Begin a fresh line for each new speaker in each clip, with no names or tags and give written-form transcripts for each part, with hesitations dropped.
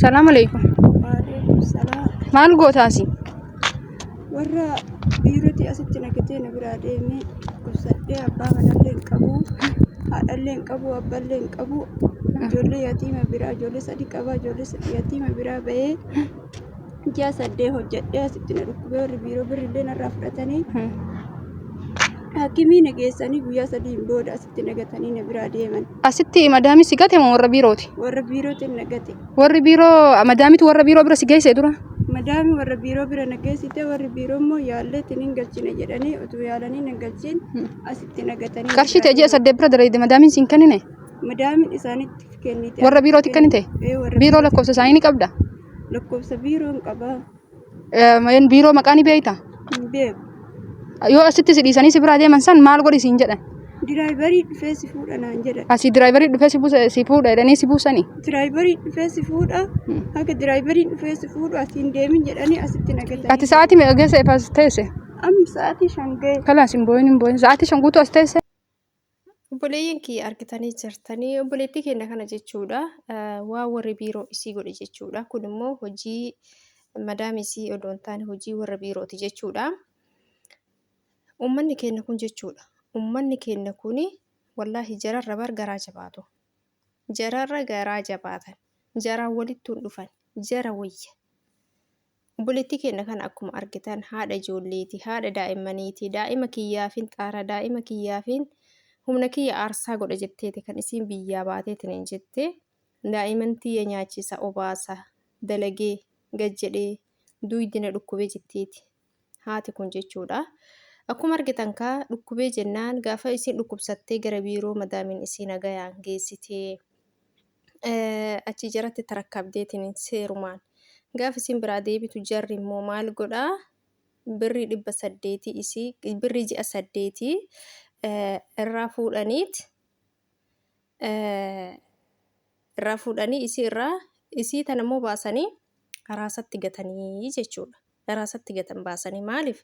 Salaam alaikum.
Waalaikum salaam.
Maal gootaasi?
Warra biirootii asitti nagatee na biraa deemee dhukkubsadhee abbaa manallee hin qabu, haadhallee hin qabu, abbaallee hin qabu. Ijoollee yatiima biraa ijoollee sadi qaba ijoollee sadi yatiima biraa bahee ji'a 8 hojjedhee asitti na dhukkubee warri biiroo birrillee narraa fudhatanii hakimii na geessanii guyyaa sadiin booda asitti nagatanii na biraa deeman.
Asitti madaamii si gate moo warra biirooti?
Warra biirootiin na gate.
Warri biiroo madaamitu warra biiroo bira si geesse dura?
Madaami warra biiroo bira na geessite warri biiroo immoo yaallee ittiin hin galchine jedhanii utuu yaalanii na galchin asitti na gatanii. na
Qarshii
biraa
ta'e ji'a
deeman.
8 bira dalayde madaamiin siin kennine?
Madaamiin isaanitti kennite.
Warra biirootti kennite?
Ee, warra
Biiroo lakkoofsa isaanii ni qabda?
Lakkoofsa biiroo hin qabaa.
Biiroo maqaa ni beekta?
Hin beeku.
Yoo asitti si dhiisanii si biraa deeman san maal godhi siin jedhan?
Diraayivarii dhufee si fuudha naan jedhan.
Asii diraayivarii dhufee si buusa si fuudha jedhanii si buusanii?
Diraayivarii dhufee si fuudha. Haga diraayivariin dhufee si fuudhu asiin deemin jedhanii asitti na gatanii.
Ati sa'aatii meeqa geesse as teesse?
Amma sa'aatii 5 ga'e.
Kalaas hin boo'in hin boo'in. Sa'aatii 5 guutuu as teesse?
Obboleeyyan kiyya argitanii jirtanii obboleettii keenya kana jechuudha. Waa warri biiroo isii godhe jechuudha. Kun immoo hojii madaam isii odoo hin taane hojii warra biirooti jechuudha. Uummanni keenya kun jechuudha. Uummanni keenya kun wallaahi jararra bar garaa jabaatu. Jararra garaa jabaatan. Jaraan walittuu hin dhufan. Jara wayya. Obboleettii keenna kana akkuma argitan haadha ijoolleeti, haadha daa'immaniiti, daa'ima kiyyaafin xaara, daa'ima kiyyaafin humna kiyya aarsaa godha jetteeti kan isiin biyyaa baateetiin hin jette. Daa'iman tiyya nyaachisa, obaasa, dalagee, gad jedhee, duuydi na dhukkube jetteeti. Haati kun jechuudha. Akkuma argitan kaa dhukkubee jennaan gaafa isiin dhukkubsattee gara biiroo madaamiin isii nagayaan geessitee achi jaratti tarakkabdeetiin seerumaan gaaf isin biraa deebitu jarri immoo maal godhaa birrii 800 isii birrii ji'a saddeetii irraa fuudhaniit irraa fuudhanii isii irraa isii tana immoo baasanii raasatti gatanii jechuudha. Raasatti gatan baasanii maaliif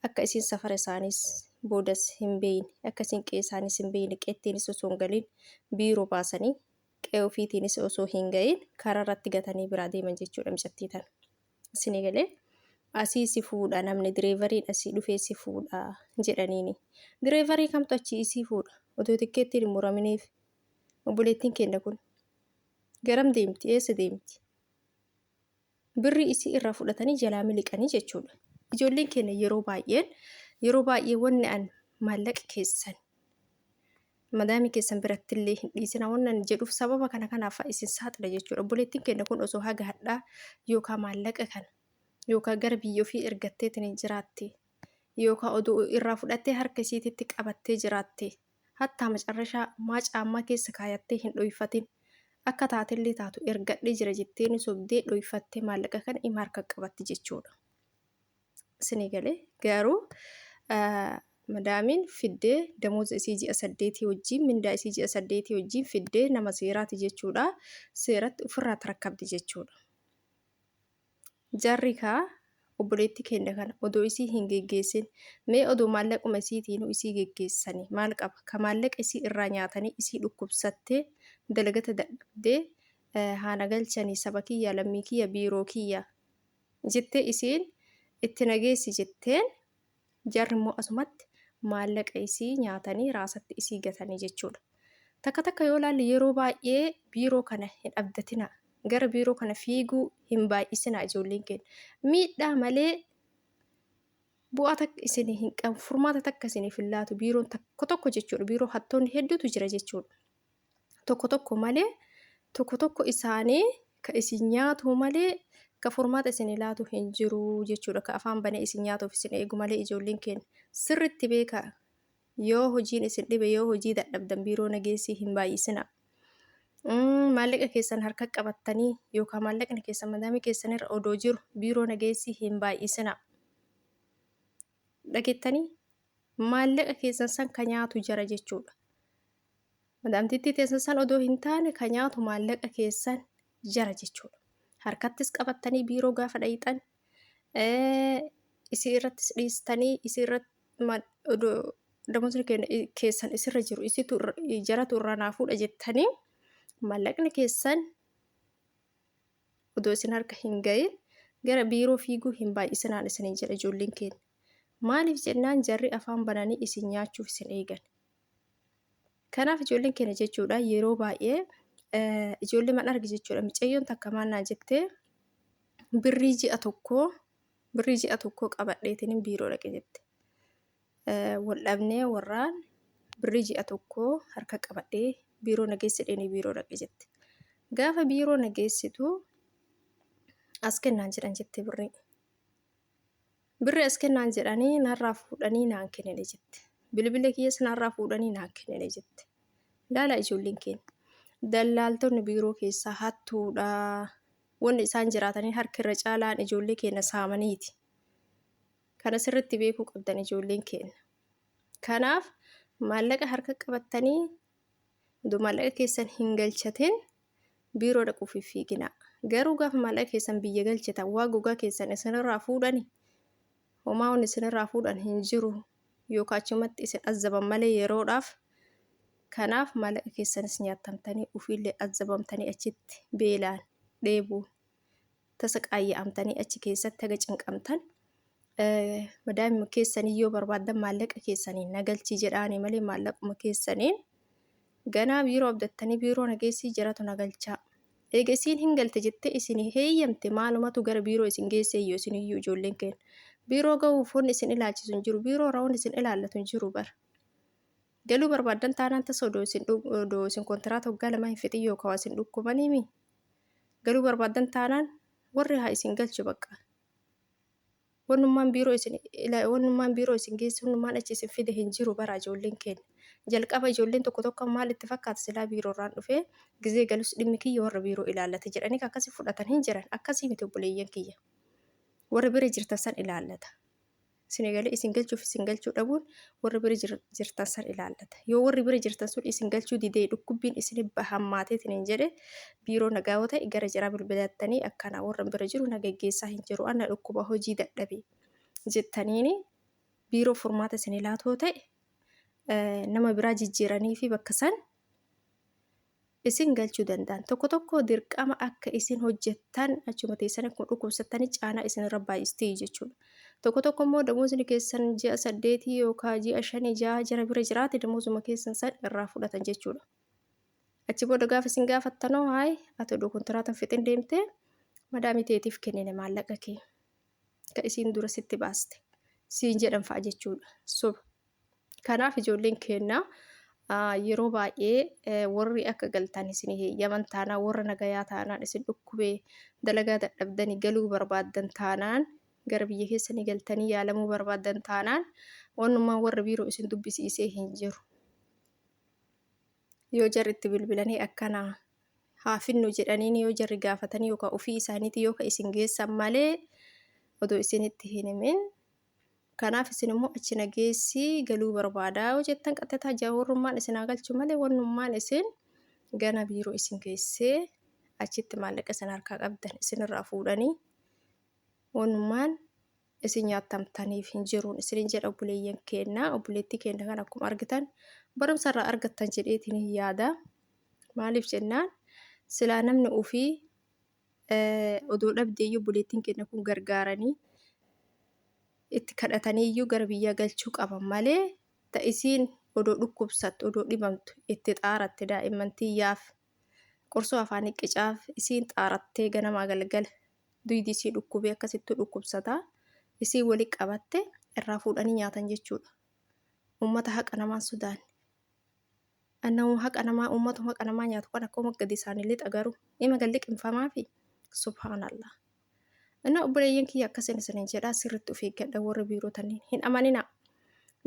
akka isiin safara isaaniis boodas hin beeyne akka isiin qe'ee isaaniis hin beeyne qe'ettiinis osoo hin galin biiroo baasanii qe'ee ofiitiinis osoo hin gahin karaa irratti gatanii biraa deeman jechuudha micattii tana. Isinii galee asii si fuudha namni direevariin asii dhufee si fuudha jedhaniini. Direevarii kamtu achii isii fuudha otoo tikkeettiin hin muraminiif obboleettiin keenya kun garam deemti eessa deemti? Birrii isii irraa fudhatanii jalaa miliqanii jechuudha. Ijoolleen keenya yeroo baay'een yeroo baay'ee wanni an maallaqa keessan madaamii keessan birattillee hin dhiisina wanni an jedhuuf sababa kana kanaaf isin saaxila jechuudha. Obboleettiin keenya kun osoo haga hadhaa yookaan maallaqa kana yookaan gara biyya ofii ergatteetiin hin jiraatte yookaan oduu irraa fudhattee harka isiititti qabattee jiraatte Hattaa macarrashaa maa caammaa keessa kaayattee hin dhoyfatin. Akka taatellee taatu ergadhee jira jettee ni sobdee dhoyfattee maallaqa kana ima harka qabatti jechuudha. Isinii galee garuu madaamiin fiddee damooza isii ji'a saddeetii wajjin mindaa isii ji'a saddeetii wajjin fiddee nama seeraati jechuudha. Seeratti ofirraa tarakkabdi jechuudha. Jarri kaa obboleettii keenya kana odoo isii hin geggeessin mee odoo maallaquma isiitiinuu isii geggeessanii maal qaba ka maallaqa isii irraa nyaatanii isii dhukkubsattee dalagata dadhabdee haana galchanii saba kiyya lammii kiyya biiroo kiyya jettee isiin itti nageessi jetteen Jarri immoo asumatti maallaqa isii nyaatanii raasatti isii gatanii jechuudha. Takka takka yoo ilaalle yeroo baay'ee biiroo kana hin abdatinaa. Gara biiroo kana fiiguu hin baay'isinaa ijoolleen keenya. Miidhaa malee bu'aa takka isinii hin qabu furmaata takka isiniif hin laatu biiroon tokko tokko jechuudha. Biiroo hattoonni hedduutu jira jechuudha. Tokko tokko malee tokko tokko isaanii ka isin nyaatu malee ka furmaata isin laatu hin jiru jechuudha. Ka afaan banee isin nyaatuuf isin eegu malee ijoolleen keenya sirriitti beekaa. Yoo hojiin isin dhibe yoo hojii dadhabdan biiroo nageessii hin baay'isina. Maallaqa keessan harka qabattanii yookaan maallaqni keessan madaamii keessan irra odoo jiru biiroo nageessii hin baay'isina. Dhageettanii maallaqa keessan san ka nyaatu jara jechuudha. Madaamtittii teessan san odoo hin taane ka nyaatu maallaqa keessan jara jechuudha. Harkattis qabattanii biiroo gaafa dhayixan isii irrattis dhiistanii isii irratti odoo damoosni keessan isirra jiru isitu jaratu irraa naa fuudha jettanii maallaqni keessan Odoo isin harka hin gahin gara biiroo fiiguu hin baay'isinaan isiniin jedha ijoolleen keenya. Maaliif jennaan jarri afaan bananii isin nyaachuuf isin eegan. Kanaaf ijoolleen keenya jechuudha yeroo baay'ee ijoollee man arge jechuudha micayyoon takka maal naan jettee birrii ji'a tokkoo birrii ji'a tokkoo qabadheetiin biiroo dhaqe jette. Wal dhabnee warraan birrii ji'a tokkoo harka qabadhee biiroo na geessi jedheenii biiroo dhaqe jette. Gaafa biiroo na geessitu as kennaan jedhan jette birrii. Birrii as kennaan jedhanii narraa fuudhanii naan kennine jette. Bilbila kiyyas narraa fuudhanii naan kennine jette. Ilaala ijoolleen keenya. Dallaaltonni biiroo keessaa hattuudha. Wanni isaan jiraatanii harki irra caalaan ijoollee keenya saamaniiti. Kana sirriitti beekuu qabdan ijoolleen keenya. Kanaaf maallaqa harka qabattanii odoo maallaqa keessan hin galchatin biiroo dhaquuf hin fiiginaa. Garuu gaafa maallaqa keessan biyya galchitan waa gogaa keessan isinirraa fuudhani homaa wanni isinirraa fuudhan hin jiru yookaan achumatti isin azzaban malee yeroodhaaf. Kanaaf maallaqa keessanis nyaattamtanii ofiillee azzabamtanii achitti beelaan dheebuun tasa qaayya'amtanii achi keessatti haga cinqamtan madaamima keessanii yoo barbaaddan maallaqa keessaniin na galchii jedhaanii malee maallaquma keessaniin ganaa biiroo abdattanii biiroo na geessii jiratu na galchaa. Eega isiin hin galte jettee isin heeyyamte maalumatu gara biiroo isin geessee iyyuu isin iyyuu ijoolleen keenya. Biiroo gahuuf wanni isin ilaalchisu hin jiru. Biiroo irraa wanni isin ilaallatu hin jiru bara. Galuu barbaaddan taanaan tasa odoo isin odoo isin kontiraata waggaa lamaa hin fixin yookaan waa isin dhukkubaniimi. Galuu barbaaddan taanaan warri haa isin galchu bakka. Wannummaan biiroo isin wannummaan biiroo isin geesse wannummaan achi isin fide hin jiru bara ijoolleen keenya. Jalqaba ijoolleen tokko tokko maal itti fakkaata silaa biiroo irraan dhufee gizee galus dhimmi kiyya warra biiroo ilaallate jedhanii akkasii fudhatan hin jiran akkasii miti obboleeyyan kiyya. Warra bira jirtan san ilaallata. Isin egalee isin galchuuf isin galchuu dhabuun warra bira jirtan san ilaallata. Yoo warri bira jirtan sun isin galchuu didee dhukkubbiin isin hammaateetiin hin jedhe biiroo nagaa yoo ta'e gara jaraa bilbilattanii akkana warra bira jiru na geggeessaa hin jiru anna dhukkuba hojii dadhabe jettaniini biiroo furmaata isin laatoo ta'e nama biraa jijjiiranii fi bakka san isin galchuu danda'an. Tokko tokko dirqama akka isin hojjettan achuma teessan akkuma dhukkubsattanii caanaa isin irra baay'istii jechuudha. Tokko tokko immoo damoosni keessan ji'a 8 yookaan ji'a 5 6 jara bira jiraate damoosuma keessan san irraa fudhatan jechuudha. Achi booda gaafa isin gaafattanoo haay ati oduu kontiraatan fixin deemtee madaamii teetiif kennine maallaqa kee ka isiin dura sitti baaste siin jedhan fa'a jechuudha. Soba. Kanaaf ijoolleen keenya yeroo baay'ee warri akka galtan isin heeyyaman taanaan warra nagayaa taanaan isin dhukkubee dalagaa dadhabdanii galuu barbaaddan taanaan gara biyya keessanii galtanii yaalamuu barbaaddan taanaan wannummaan warra biiroo isin dubbisiisee hin jiru. Yoo jarri itti bilbilanii akkana haa finnu jedhaniin yoo jarri gaafatanii yookaan ofii isaaniitii yoo ka isin geessan malee odoo isinitti hin himin. Kanaaf isin immoo achi na geessii galuu barbaadaa yoo jettan qaxxataa jawarrummaan isin haa galchu malee wannummaan isin gana biiroo isin geessee achitti maallaqa isin harkaa qabdan isinirraa fuudhanii wannummaan isin nyaattamtaniif hin jiruun isinin jedha obboleeyyan keenna obboleettii keenna kan akkuma argitan barumsa irraa argattan jedheetiin hin yaada. Maaliif jennaan silaa namni ofii odoo dhabdeeyyuu obboleettiin keenya kun gargaaranii itti kadhatanii iyyuu gara biyyaa galchuu qaban malee ta isiin odoo dhukkubsattu odoo dhibamtu itti xaaratte daa'imman tiyyaaf qorsoo afaanii qicaaf isiin xaarattee ganamaa galgala duydi isii dhukkubee akkasittuu dhukkubsataa isiin wali qabatte irraa fuudhanii nyaatan jechuudha. Ummata haqa namaan sodaanne. Annamuma haqa namaa ummatuma haqa namaa nyaatu kan akkuma gadi isaanii lixa garuu ima gad liqimfamaafi subhaanallah. Inna obboleeyyan kiyya akkasin isinin jedhaa sirritti of eeggadha warra biiroo tanniin hin amaninaa.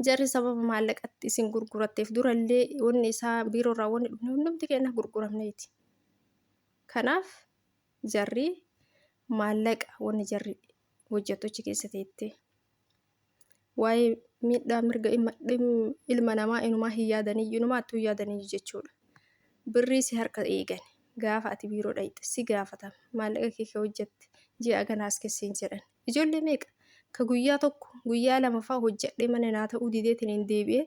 Jarri sababa maallaqatti isin gurguratteef durallee wanni isaa biiroo irraa wanni dhufne hundumti keenya gurguramneeti. Kanaaf jarri maallaqa wanni jarri hojjettu achi keessa teettee. Waa'ee miidhaa mirga ilma namaa inumaa hin yaadaniyyuu inumaa attuu hin yaadaniyyuu jechuudha. Birrii si harka eegan gaafa ati biiroo dhayxe si gaafatan maallaqa kee ka hojjette ji'a ganaas kessiin jedhan. Ijoollee meeqa ka guyyaa tokko guyyaa lama fa'aa hojjedhee mana naa ta'uu dideetiin hin deebi'ee.